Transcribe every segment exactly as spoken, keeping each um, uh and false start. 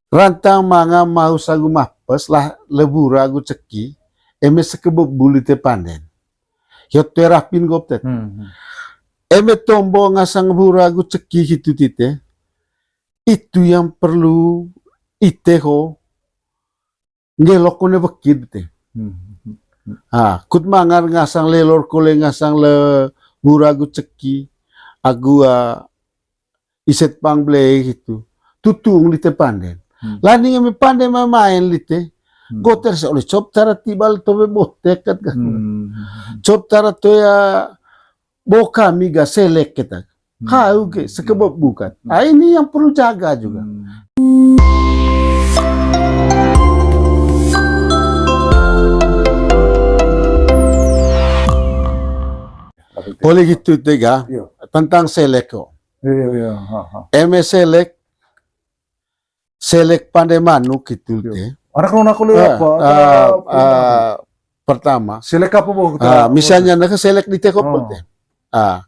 Rantang manga maus agu mapes lah le bura agu ceki, eme sekebebbu lite panden. Hio toe rapin goptet. Hmm, hmm. Eme tombo ngasang bura agu ceki hitu tite, itu yang perlu ite ho, nggelok kone wekit te. Hmm, hmm, hmm. Ah, kut mangar ngasang lelor kole ngasang le bura agu ceki, agu, ah, iset pang ble hitu. Tutung lite panden. Hmm. Laning eme pande ma main lite. Hmm. Goter se ole cop tara tibal tobe botek kat kan. Hmm. Cop tara toya bo kami ga selek kita. Hmm. Hau ke, sekebebbu kat. Hmm. Ah, ini yang perlu jaga juga. Hmm. Poli gitu tega, iya, tentang selek kok. Iya, iya, ha, ha. Eme selek, selek pande manuk gitu te. Anak nona kole apa? Ah, ah, pertama. Selek apa, bo? Ah, misalnya, nah, selek di teko pun te. Ah.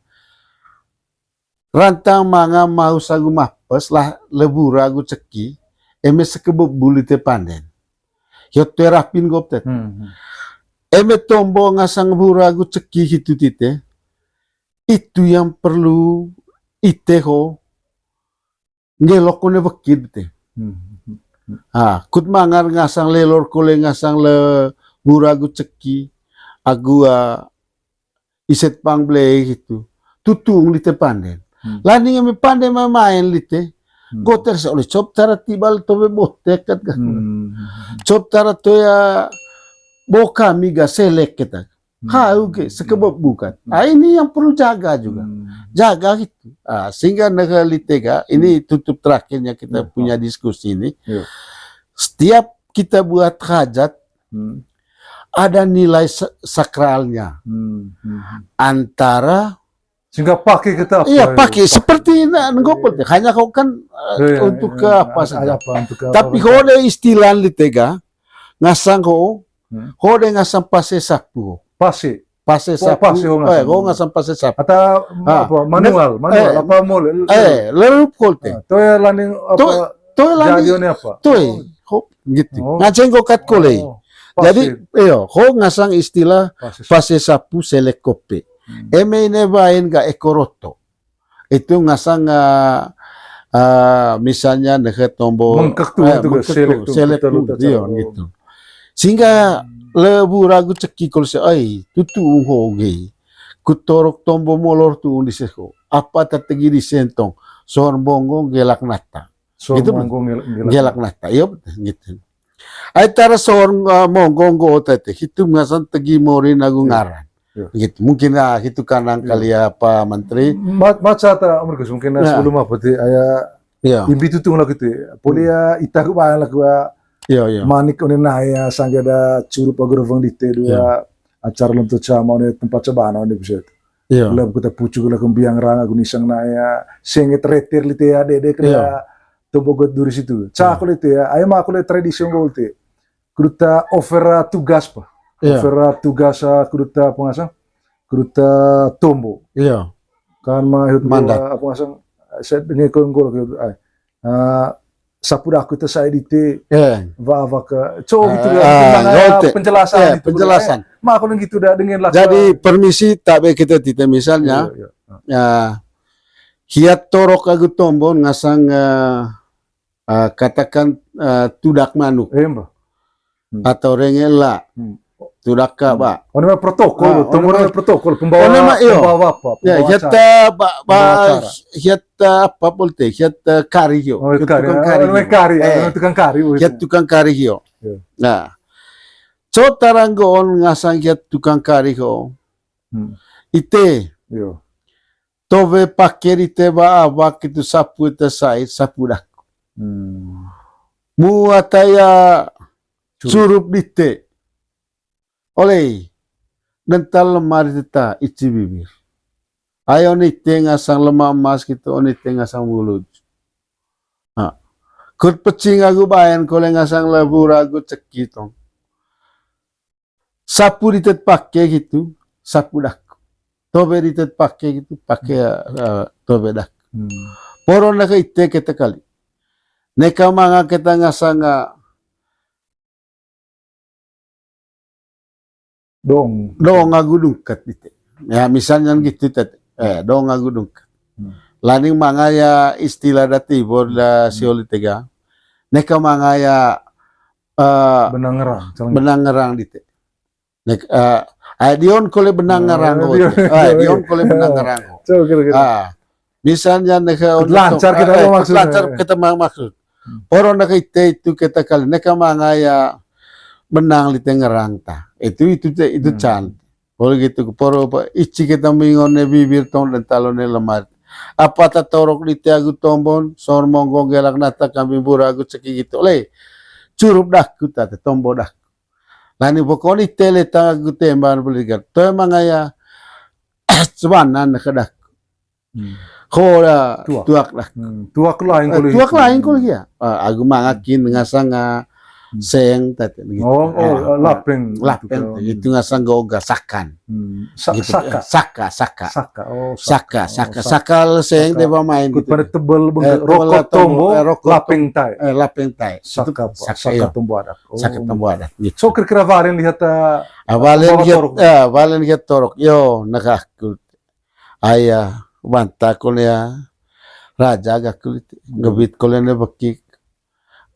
Rantang manga maus agu mapes lah le bura agu ceki, eme sekebebbu lite panden. Hio toe rapin goptet. Hmm, hmm. Eme tombo ngasang bura agu ceki hitu tite, itu yang perlu ite ho, nggelok kone wekit te. Hmm. Ah, kut mangar ngasang lelor kole ngasang le bura agu ceki, agu, ah, iset pang ble hitu. Tutung lite panden. Hmm. Laning eme pande ma main lite. Hmm. Goter se ole cop tara tibal tobe botek kat kan. Hmm. Cop tara toya bo kami ga selek kita. Hmm. Hau ke, sekebebbu kan. Hmm. Ah, ini yang perlu jaga juga. Hmm. Jaga gitu. Ah, sehingga negara lite ga, ini tutup terakhirnya kita punya diskusi ini. Iya. Setiap kita buat hajat, hmm, ada nilai sa-, sakralnya. Hmm, hmm, hmm. Antara sehingga pakai kita apa, iya, pakai seperti ini, nggak penting. Hanya kau kan, eh, iya, iya, untuk ke apa saja. Ada apa, untuk ke apa saja. Tapi kau ada istilah lite ga, ngasang kau, hmm, kau ada ngasang pase sapu. Pase. Pase sapu. Oh, pase, oh, ngasang. Eh, kau ngasang pase sapu. Atau apa, manual, manual, eh, apa mole? Eh, lerup kau te. Ah, toya laning apa? Toya laning. Jadi ini apa? Toya. Oh. Ho, gitu. Oh. Ngaceng gokat kole. Oh. Jadi, iyo, ho ngasang istilah pase sapu selek kope. Hmm. Eme ine bain ga eko roto. Itu ngasang, ah, ah, misalnya nehe tombo, mengkek tu, eh, itu mengkek tu, selek tu, selek tu, gitu. Sehingga le bura agu ceki kole se, ai, tutu ho ge. Kutorok tombo molor tu di seho. Apa tategi di sentong. Sohor bonggo gelak nata. Sohor gitu, bonggo gelak, gelak nata. Iya, betul, gitu. Ai tara sohor, eh, monggo nggo tete, hitu ngasang tegi mori agu ngaran. Iya. Gitu. Mungkin, ah, hitu kanang kali ya, Pak Menteri. Ma-, maca ta, Amir Gus, mungkin, ah, sebelum apa ti, aya, iya, imbi tutung lah gitu ya. Poli ya, ita ku bahan lah gua. Iya, iya. Manik one naya, sangga ada curup agu roveng dite dua, acara lonto cama one tempat cobaan one bisa. Iya. Leb kita pucuk lah kembiang rang agu nisang naya, senget retir lite ya, dede kena. Iya. Tombo got duri situ. Ca aku lite ya, ayo ma aku le tradisi nggo te. Kudu ta offer, ah, tugas pa. Iya. Offer, ah, tugas, ah, kudu ta pengasang. Kudu ta tombo. Iya. Kan ma hut mandat. Apa ngasang, saya dengar kau nggo gitu, ai. Ah, sapu daku ta sai dite. Iya. Wa, wa ke. Co gitu ya. Ah, mungkin mana ya, penjelasan itu, penjelasan. Eh, ma aku gitu dah, dengar lah. Jadi, permisi tak baik kita tite misalnya. Iya, iya. Ya, hiat torok agu tombon ngasang, eh, eh, katakan, eh, tudak manuk. Iya, Mbah. Hmm. Atau rengela. Hmm. Tudak ka, Mbah. Oh, namanya protokol, ah, tombon namanya protokol, pembawa, oh, nama, iyo, pembawa apa? Ya, pembawa acara. Kita, Mbah, Mbah, pembawa acara. Kita apa poli te? Kita kari yo. Oh, kita kari. Tukang kari. Oh, namanya kari, eh, namanya tukang kari, oh, kita itu. Tukang kari yo. Iya. Nah, co tara nggoon ngasang kita tukang kari ho. Hmm. Ite. Iyo. Towe pake dite ba awak itu sapu ita sai, sapu daku. Hmm. Mu ataya curup dite. Olei, dental lemari teta ici bibir. Ayo nite ngasang lema emas gitu, nite ngasang buluj. Nah, kut pecing agu baen kole ngasang lebur agu ceki tong. Sapu ditet pake gitu, sapu daku. Tobe ditet pake gitu, pake, eh, tobe daku. Hmm. Poro na ke ite kete kali. Neka manga keta ngasanga dong. Dong agu dungket dite. Ya, misalnya gitu tadi. Eh, dong agu dungket. Hmm. Laning manga ya istilah da Timor da sioli tega. Neka manga ya, eh, benang ngerang, benang ngerang dite. Nek, eh, eh, dion kole benang ngerang ho. Eh, dion kole benang ngerang ho. Coba kira-kira. Ah, misalnya neka lancar kita maksud. Lancar kita maksud. Poro neka ite itu keta kali, neka manga ya benang lite ngerang ta. Itu, itu te, itu can. Poro gitu, poro apa, ici keta mingon ne bibir tong dan talon ne lemar. Apa ta torok dite agu tombon, sor monggo gelak nata kambing bura agu ceki gitu. Ole, curup daku ta te, tombo daku. Lani pokoni tele ta agu temban beligar. Toe manga ya, cuanan neka daku. Ko da tuak. Tuak dah. Hmm, tuak lain kole. Tuak lain kole ya. Ah, agu manga kin ngasanga seng tadi gitu. Oh, oh, lapeng. Lapeng itu ngasanga oga sakan. Hmm, saka. Saka, saka. Saka, saka. Saka le seng de ba main. Kut pada tebel bentuk rokok tombo, lapeng tai. Eh, lapeng tai. Saka, saka tombo adat. Saka tombo adat. Gitu. So kira-kira valen lihat, ah, valen lihat torok. Yo, neka aku. Aya, banta kole ya. Raja ga kulit, ngebit kole ne bekik.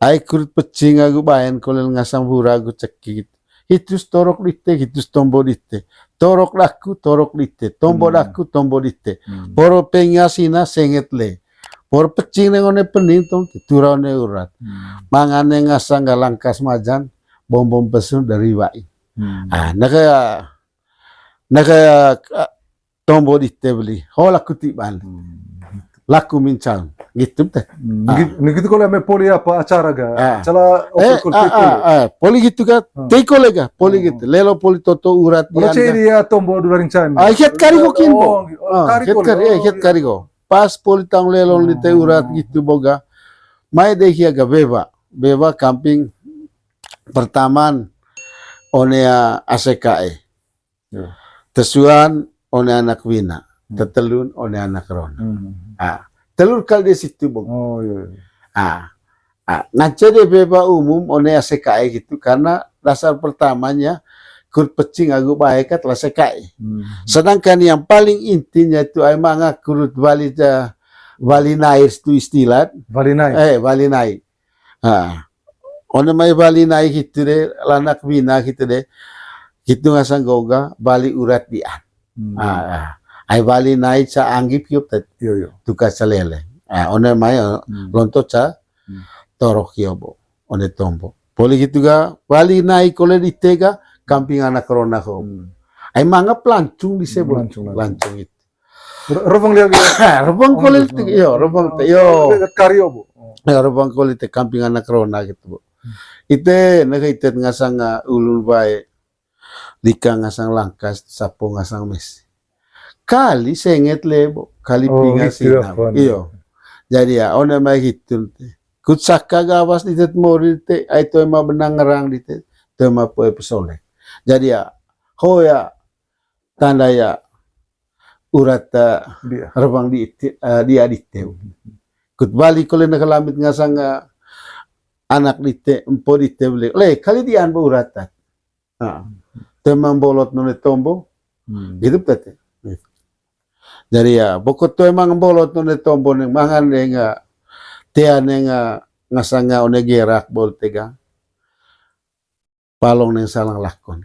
Ai kulit pecing agu baen kole ngasang bura agu cekit. Hitus torok dite, hitus tombo dite. Torok daku, torok dite. Tombo daku, tombo dite. Poro pengasina senget le. Poro pecing ne ngone pening tong, tura ne urat. Mangane ngasang ga langkas majan, bombom pesun dari wai. Ah, neka, neka, tombo dite beli. Ho laku tiban. Laku mincang. Gitu teh. Niki, niki tu kole ame poli apa acara ga? Acara oke, ah, poli gitu ga? Tei kole ga? Poli gitu. Lelo poli toto urat dia. Dia tombo dua rincan. Ah, hiat kari ko kin bo. Ah, hiat kari, eh, hiat kari ko. Pas poli taung lelo ni te urat gitu boga. Mai de hia ga beba. Beba kamping pertaman one, ah, A C K E. Tesuan one anak wina, tetelun one anak rona. Ah, telur kali di situ, Bung. Oh, iya, iya. Ah, ah, ngance de beba umum one A C K E gitu, karena dasar pertamanya kut pecing agu bae kat la A C K E. Sedangkan yang paling intinya itu ai manga kurut bali, eh, bali nair itu istilah. Bali nair. Eh, bali nair. Ah. One mai bali nai hitu de, la anak wina hitu de. Hitu ngasang goga, bali urat dian. Ah, ah. Ai bali nai ca anggip hiup tadi. Tuka ca lele. Ah, one mai, eh, lonto ca torok hio bo. One tombo. Poli hitu ga, bali nai kole dite ga, kamping anak rona ho. Ai manga pelancung di sebo. Pelancung, pelancung. Pelancung itu. Rebeng dia gitu. Rebeng kole itu, iyo, rebeng te, iyo. Kario, Bu. Iyo, rebeng kole itu kamping anak rona gitu, Bu. Ite, neka ite ngasang, ah, ulun bae. Dika ngasang langkas, sapo ngasang mesi. Kali senget le, Bu. Kali pinga sina. Iyo. Jadi ya, one mai hitun te. Kut saka gawas di tet mori te, ai toe ma benang ngerang di te, toe ma poe pesole. Jadi ya, ho ya, tanda ya urat, eh, rebang di iti, eh, dia dite. Kut bali kole neka lamit ngasang, eh, anak dite, empo dite beli. Le, kali dian bo urat ta. Nah, toe ma mbolot none tombo. Gitu tete. Jadi ya, boko toe ma mbolot none tombo neng mangan neng, eh, tea neng, eh, ngasang, eh, one gerak bol tega. Palong neng salang lakon.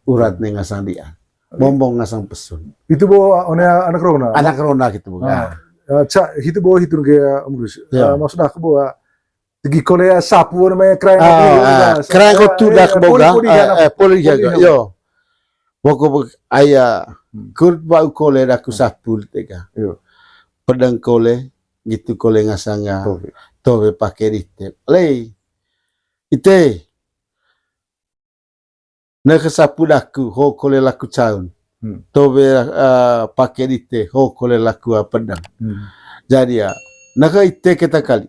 Urat neng ngasang dian. Bombong ngasang pesun. Itu bo one anak rona. Anak rona gitu bo. Ah. Ah. Eh, ca, itu bo hitun ke, eh, Om Gus. Ya. Eh, maksud aku bo, eh, tegi kole sapu namanya kerang. Ah, ah, kerang ko tudak boga. Eh, poli jaga. Yo. Boko bo aya kurt ba kole daku sapu tega. Yo. Pedang kole, gitu kole ngasang ya. Tobe pake dite. Lei. Ite. Neka sapu daku, ho kole laku caun. Tobe, eh, pake dite, ho kole laku, ah, pedang. Jadi ya, neka ite keta kali.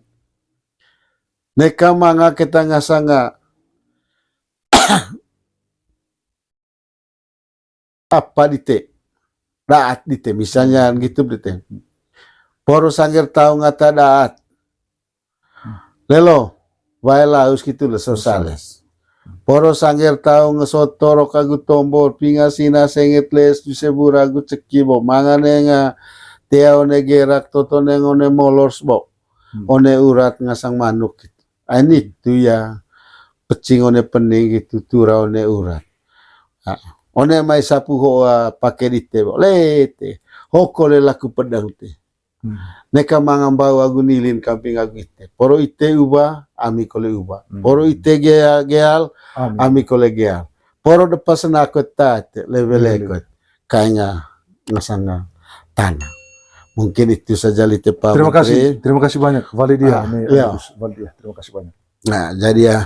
Neka manga keta ngasang, ah, apa dite. Daat dite, misalnya gitu dite. Poro sangger taung ata daat. Lelo, wae laus gitu le sosales. Poro sangger tau ngesot torok agu tombol, pinga sina senget les, duse bura agu ceki bo. Manga ne nga tea one gerak, toto ne nga one molors bo. Hmm. One urat ngasang manuk gitu. Ain itu ya, pecing one pening gitu, tura one urat. Ah, one mai sapu hoa pake dite bo. Lete, hoko le laku pedang te. Hmm. Neka mangambau agu nilin kamping agu ite. Poro ite uba, ami kole uba. Hmm. Poro ite gea-, geal, ami. Ami kole geal. Poro depa senakot tate, lebe lekot. Kainga ngasanga tanah. Mungkin itu saja, Lite, Pak Menteri. Terima kasih, terima kasih banyak, Validia. Ah, iya. Validia, terima kasih banyak. Nah, jadi ya.